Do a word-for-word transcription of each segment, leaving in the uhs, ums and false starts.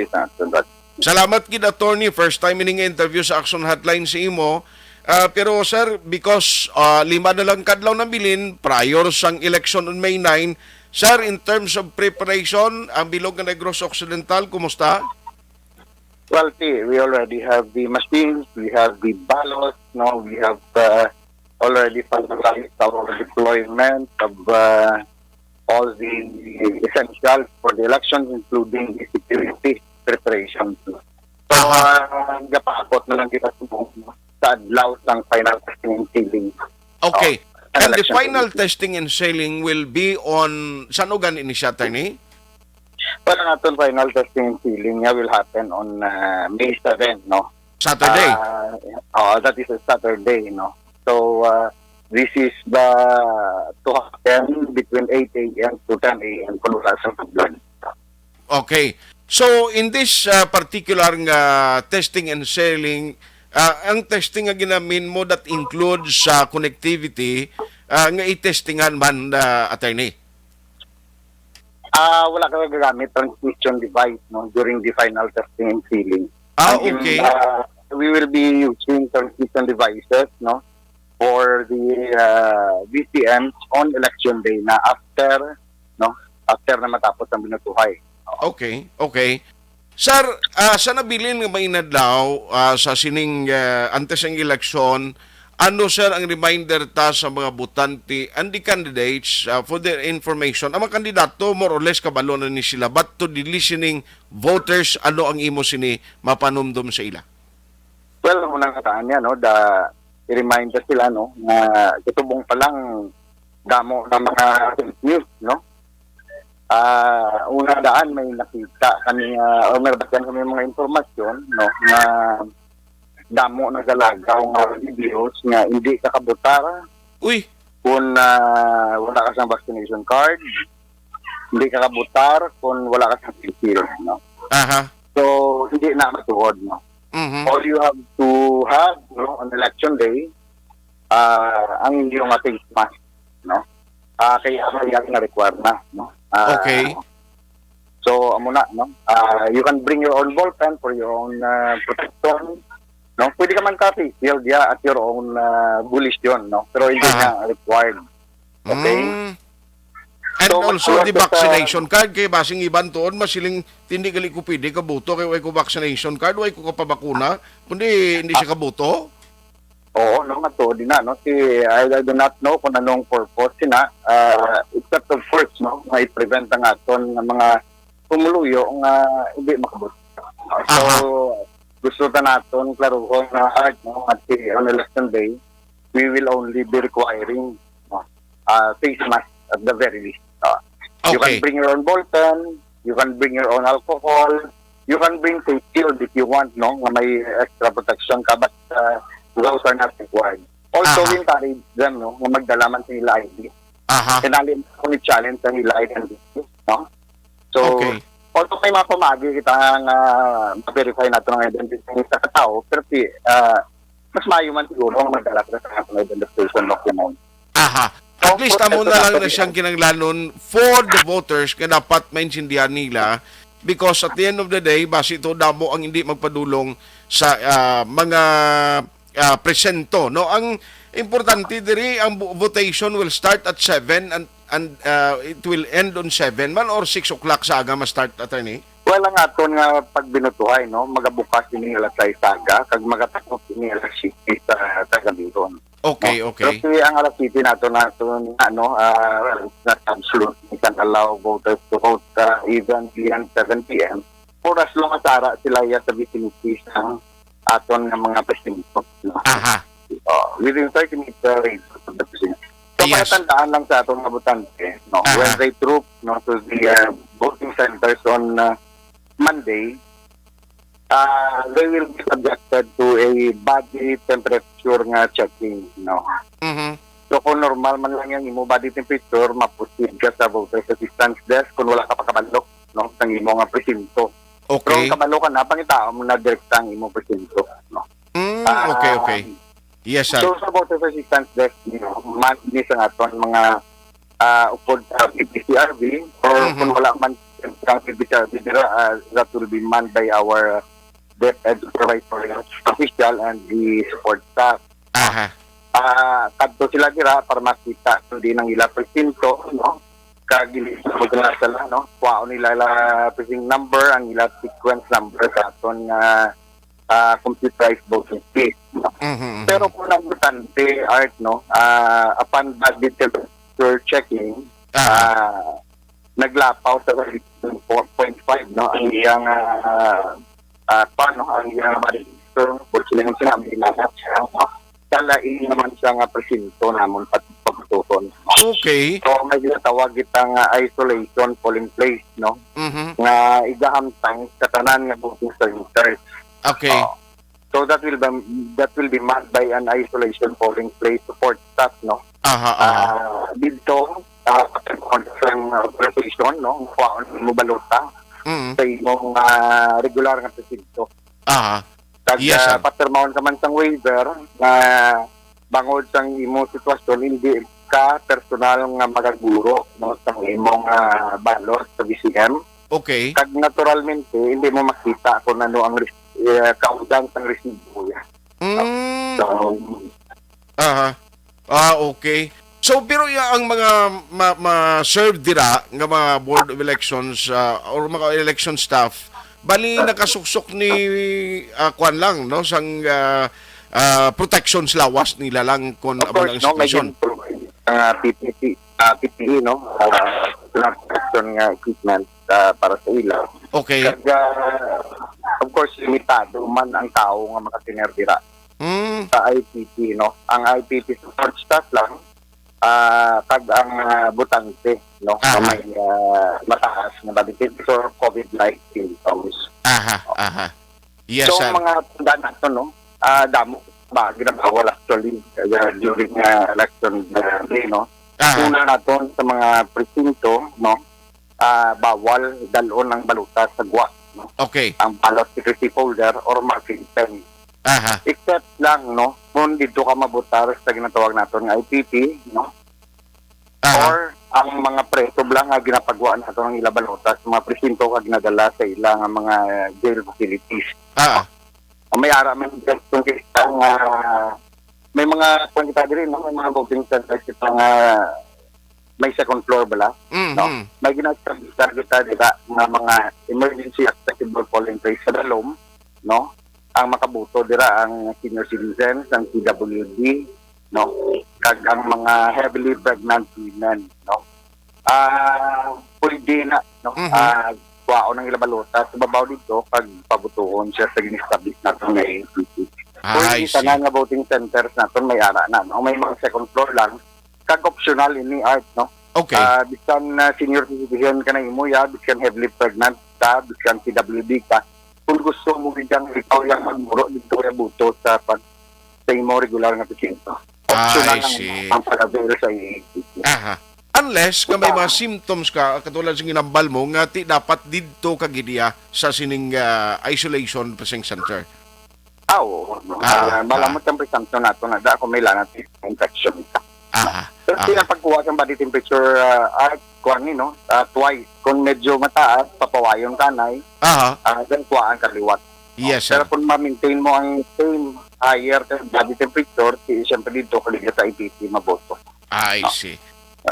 sa aton. Salamat gid, attorney. First time ini nga interview sa Action Hotline sa imo. Ah, pero, sir, because, ah, lima na lang kadlaw nabilin prior sang election on May nine, sir, in terms of preparation, ang bilog nga Negros Occidental, kumusta? Well, see, we already have the machines, we have the ballots, no, we have, uh, already finalized our deployment of, uh, all the essentials for the elections, including the security preparations. So, Aha. uh, gapaabot na lang kita sa, sa adlaw sang final testing and sealing. Okay. Oh, And the election final committee. testing and sealing will be on, saan ugan ini siya, attorney? Well, ang aton final testing and sealing nga will happen on, uh, May seven, no? Saturday? Uh, oh, that is a Saturday, no? So, uh, this is the to happen between eight a m to ten a m kung wala sa problem. Okay. So, in this, uh, particular nga testing and sealing, uh, ang testing nga ginamin mo that includes sa connectivity, uh, nga i-testingan man, uh, attorney? Ah, wala ka gagamit transmission device, no, during the final testing and sealing. Ah, Ang im-, okay. ah, we will be using transmission devices, no, for the, ah, V C Ms on election day na after, no, after na matapos ang binutuhay. Okay, okay. Sir, ah, sa nabilin nga mainadlaw, ah, sa sining, ah, antes ang eleksyon, ano, sir, ang reminder ta sa mga botante and the candidates, ah, for their information? Ang mga kandidato, more or less, kabalo na ni sila. But to the listening voters, ano ang imo sini mapanumdom sa ila? Well, ang unang kataan niya, no, da, i-remind ta sila, no, nga katubong pa lang damo nga mga fake news, no? Ah, una daan may nakita kami, ah, o may nabatian kami mga impormasyon, no, nga damo nagalagaw nga videos nga hindi ka kabutar Uy! kung, ah, wala ka sang vaccination card, hindi ka kabutar kung wala ka sang face shield, no? Aha. So, hindi na matuod, no? Mhm. All you have to have, no, on election day, ah, ang inyong face mask, no? Ah, kay ano yan nga require na, no? Ah, Okay. So, amo na, no? Ah, you can bring your own ballpen for your own, ah, protection, no? Pwede ka man ka face shield, yeah, at your own, ah, volition, no? Pero hindi Aha. na required. Okay? Mm. And So, also, the magsuwerte sa vaccination card, kay basing iban tuon, masiling, "Hindi gali ko pwede kabuto, kay way ko vaccination card, way ko kapabakuna, kundi hindi siya kabuto." Oo, no, matuod din na, no? Si, I, I do not know kung anong purpose sina, ah, except of course, no, nga i-prevent ang aton nga mga pumuluyo nga hindi makabuto. So, Aha. gusto ta naton klaruhon na, Art, no, at si, on election day, we will only be requiring, no, ah, face mask at the very least. Ah, you can Okay. bring your own ballpen, you can bring your own alcohol, you can bring face shield if you want, no, nga may extra protection ka, but, ah, those are not required. Also, Aha. we encourage them, no, nga magdala man sa ila I D. Aha. Kinali mo ni challenge ang ila identity, no? So, Okay. although may mga pamagi kita nga ma-verify nato ang identity sa katao, pero si, ah, mas maayo man siguro ang magdala sa aton identification document. Aha. At So, least, amo proseso na lang nato na siyang yan. Kinahanglanon for the voters nga dapat maintindihan nila, because at the end of the day, basi to damo ang hindi magpadulong sa, ah, mga, ah, presento, no? Ang importante diri, ang bu-, votation will start at seven and, and, ah, it will end on seven man or six o'clock sa aga ma-start, attorney? Well, ang aton nga pagbinutuhay, no, magabukas ini alas sais sa aga, kag magatakop ini alas siyete sa, sa gabihon. Okay, No? okay. Pero si, ang alas siyete nato, nato, ano, ah, well, it's not absolute. We can allow voters to vote, ah, even beyond seven p m for as long as ara sila ya sa vicinity sa aton nga mga presinto, no? Aha. Oh, within thirty meter radius of the precinct. So, Yes. para tandaan lang sa aton nga botante, no, Aha. when they troop, no, to the, uh, voting centers on, uh, Monday, uh, they will be subjected to a body temperature nga checking, no. Mhm. So, kung normal man lang yung imo body temperature, mapusid ka sa voter's assistance desk kung wala ka pa kabalo, no, sa imo nga presinto. Pero Okay. kung kabalo ka na, pangitaon mo na direkta ang imo presinto, no? Mm, Ah, okay, okay. Yes, sir. So, sa voter's assistance desk, you know, man, ni sa aton mga, ah, upod sa P P C R B, or Mhm. kung wala man, Ang service, uh, dira, uh, that will be manned by our DepEd supervisor official and the support staff. Aha. Ah, kadto sila dira para makita kung di nang ila presinto, no? Kag dili sila magkasala, no? Kuhaon nila ila precinct number, ang ila sequence number sa aton nga, ah, computerized voting sheet, no? Mhm, mhm. Pero kung ang botante, Art, no, ah, upon ballot temperature checking, Aha. ah, naglapaw sa four point five, no, ang iyang, ah, ah, pa, no, ang iyang body temperature, kung sino yung sinabi, inangat siya, no? Sa lain naman siya nga presinto namon pat-, pabutuhon. Okay. So, may ginatawag kita nga isolation polling place, no? Mhm. Nga igahamtang sa tanan nga voting centers. Okay. Oh. So, that will be, that will be manned by an isolation polling place support staff, no? Aha, aha. Ah, dito, ah, sa authorization, no? Kuhaon mo balota Mm. sa imong, ah, regular nga presinto. Aha. Kag, Yes, ah, sir. Papirmahon ka man sang waiver nga bangod sang imong sitwasyon, hindi ka personal nga magaguro, no, sang imong, ah, balot sa V C M. Okay. Kag naturalmente, hindi mo makita kung ano ang res-, eh, kaundang sang resibo niya. Mm. So, Aha. Ah, okay. So, pero ya, ang mga ma-, ma-serve dira nga mga Board of Elections, ah, or mga election staff, bali nakasuksok ni, ah, kwan lang, no, sang, ah, ah, protection sa lawas nila lang kon Of amo course, ang no, may situation. Gin-provide ang, ah, P P E, ah, P P E, no, ah, personal protection nga equipment, ah, para sa ila. Okay. Kag, ah, of course, limitado man ang tawo nga makatener dira Mm. sa I P P, no. Ang I P P support staff lang, ah, kag ang, ah, botante, no, nga Aha. may, ah, mataas nga body temperature or COVID-like symptoms. Aha, aha. Yes, So, sir. mga tanda nato, no, ah, damo ba ginabawal actually, ah, during, ah, election, ah, day, no? Aha. Una naton sa mga presinto, no, ah, bawal dalon ang balota sa gwa, no? Okay. Ang ballot secrecy folder or marking pen. Aha. Except lang, no, kung dito ka mabutar sa ginatawag naton nga I P P, no? Aha. Or ang mga preso lang nga ginapagwa nato ang ila balota sa mga presinto kag ginadala sa ila nga mga jail facilities. Ah. Ang may ara man dyan kung kita nga may mga, kung kita diri, no, may mga voting centers kita nga may second floor bala, Mhm. no? May gina-establish kita dira nga mga emergency accessible polling place sa dalom, no? Ang makaboto dira ang senior citizens, ang P W D, no? Kag ang mga heavily pregnant women, no? Ah, pwede na, no? Mhm. Ah, kuhaon ang ila balota sa babaw dito pag pabutuhon siya sa gin-establish nato nga A N P P. Ah, Pwede I see. tanan nga voting centers naton may ara na, no? May mga second floor lang. Kag optional ini, Art, no? Okay. Ah, bisan na senior citizen ka na imo, ya, bisan heavily pregnant ka, bisan P W D ka, kung gusto mo gid ang ikaw yang magmuro, dito ya buto sa pag-, sa imo regular nga presinto. Ah, Optional I lang see. ang pag-avail sa A N P P. Aha. Unless nga may Ito. mga symptoms ka, katulad sa ginambal mo, nga ti dapat didto ka gid iya sa sining, ah, isolation precinct center. Ah, oo. Ah, Ah, ah. malamot ang presumption nato na da kung may lanat infection ka. Aha, Pero aha. pinapagkuha sa body temperature, ah, ah, kuwan ni, no? Ah, twice. Kung medyo mataas, papawayon ka, nay. Aha. Ah, then kuhaan ka liwat. Yes, Pero sir. kung ma-maintain mo ang same higher te-, body temperature, si, siyempre dito, kung dito sa I P P, maboto. I No? see.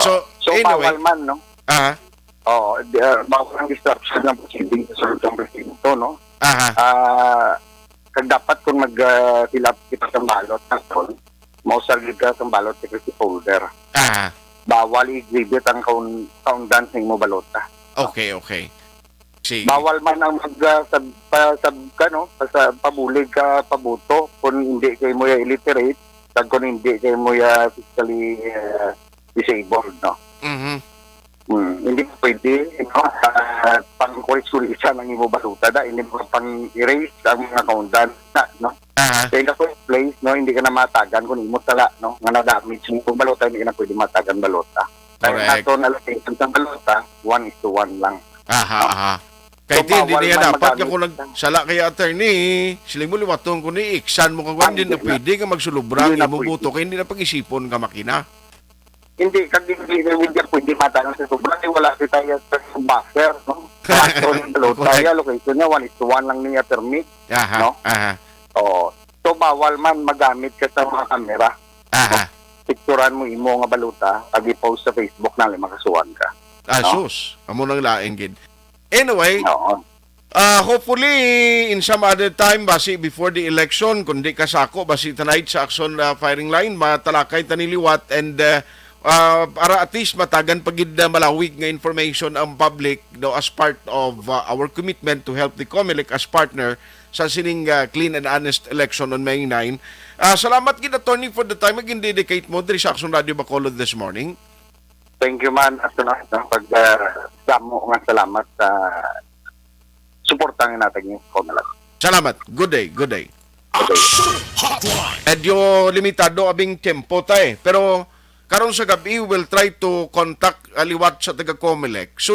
So, So, so, anyway. bawal man, no? Aha. Oo, di, ah, bawal ang disruption ng proceeding sa sulod ng presinto, no? Aha. Ah, kag dapat kung mag, ah, fill up kita sa balot na tol, mausar gid ka sa balot secrecy folder. Aha. Bawal i-exhibit ang kaun-, kaundan sa imo balota. Okay, okay. Sige. Bawal man ang mag, ah, sab-, pa, sab-, kano, pa, sa pabulig ka pabuto kung hindi kay mo ya illiterate, kag kung hindi kay mo ya physically, ah, disabled, no? Mhm. Hmm, hindi pwede, you know, ah, pang-kulis-kulisan ang imo balota da, hindi mo pang-erase ang mga kaundan na, no? Aha. Kaya in the first place, no, hindi ka na matagan kung imo sala, no, nga na-damage yung balota, hindi ka na pwede matagan balota. Kaya Correct. nato na allocation sa balota, one is to one lang. Aha, No? aha. Kay So, ti, hindi bawal niya man dapat nga magamit kung lang. nagsala kay attorney, sila mo liwaton ko ni iksan mo kang Ah, hindi na na. pwede nga magsulubra ang Hindi na imo pwede. boto kay hindi na pag-isipon ka makina. Hindi, kag hindi, hindi niya pwede matanong sa sobra, kay wala si tayo sa buffer, no? Kaso ng balota, Correct. Location niya, one is to one lang niya permit, Aha, no? Aha. Oo. So, bawal man magamit ka sa mga kamera. Aha. Picturan mo imo nga balota, pag i-post sa Facebook na, makasuhan ka. Ah, no? Sus. Amo nang laing gid. Anyway, Oo. Ah, hopefully, in some other time, basi before the election, kung di ka sako, basi tonight sa Action, ah, Firing Line, matalakay ta ni liwat and, ah, ah, para at least matagan pa gid na malawig nga information ang public, no, as part of, ah, our commitment to help the Comelec as partner sa sining, ah, clean and honest election on May nine. Ah, salamat gid, Attorney, for the time nga gindedicate mo diri sa Action Radio Bacolod this morning. Thank you man, Attorney, no, pag, ah, damo nga salamat sa suporta nga natag niyo sa Comelec. Salamat. Good day, good day. Action Hotline. Medyo limitado abing tempo ta eh. Pero karon sa gabi, we'll try to contact, ah, liwat sa taga Comelec. So,